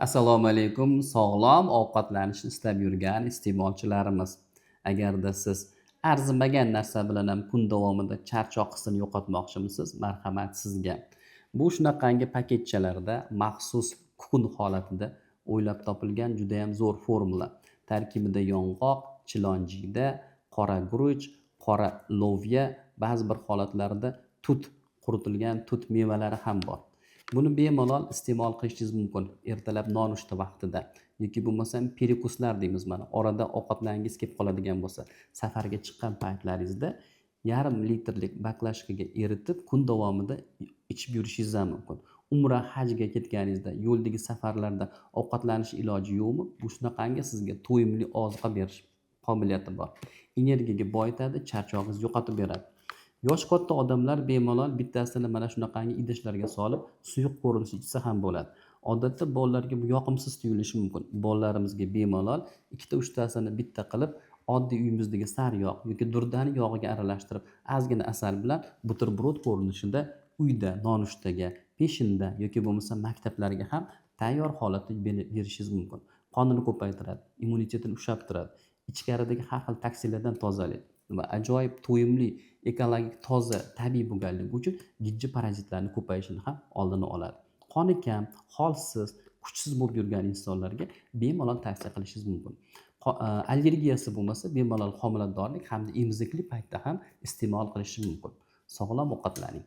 Assalomu alaykum, sog'lom ovqatlanishni istab yurgan iste'molchilarimiz. Agarda siz arzimagan narsa bilan ham kun davomida charchoq hissini yo'qotmoqchimisiz, marhamat sizga. Bu shunaqangi paketchalarda maxsus kukun holatida o'ylab topilgan judayam zo'r formula. Tarkibida yong'oq, chilonjiyda, qora guruch, qora loviya, ba'zi bir holatlarda tut, quritilgan tut mevalari ham bor. Buni bemalol iste'mol qilishingiz mumkin ertalab nonushta vaqtida yoki bo'lmasam перекус lar deymiz, mana orada ovqatlangingiz kelib qoladigan bo'lsa, safarga chiqqan paytlaringizda yarim litrlik баклажка ga eritib kun davomida ichib yurishingiz ham mumkin. Umra, hajga ketganingizda yo'ldagi safarlarda ovqatlanish iloji yo'qmi? Bu shunaqangi sizga to'yimli oziqa berish qobiliyati bor. Energiyaga boyitadi, charchog'ingizni yo'qotib beradi. Yoshi katta odamlar bemalol bittasini mana shunaqangi idishlarga solib suyuq ko'rinishda ichsa ham bo'ladi. Odatda bolalarga bu yoqimsiz tuyulishi mumkin. Bolalarimizga bemalol ikkita uchtasini bitta qilib oddiy uyimizdagi sariyog' yoki durdani yog'iga aralashtirib ozgina asal bilan buterbrod ko'rinishida uyda nonushtaga, peshinda yoki bo'lmasa maktablarga ham tayyor holatda berishingiz mumkin. Qonini ko'paytiradi, immunitetini ushlab turadi, ichkaridagi har xil toksinlardan tozalaydi va ajoyib to'yimli, ekologik toza, tabiiy bo'lganligi uchun gijja parazitlarni ko'payishini ham oldini oladi. Qoni kam, holsiz, kuchsiz bo'lib yurgan insonlarga bemalol tavsiya qilishingiz mumkin. Allergiyasi bo'lmasa bemalol homiladorlik hamda emizikli paytda ham iste'mol qilishi mumkin. Sog'lom ovqatlaning.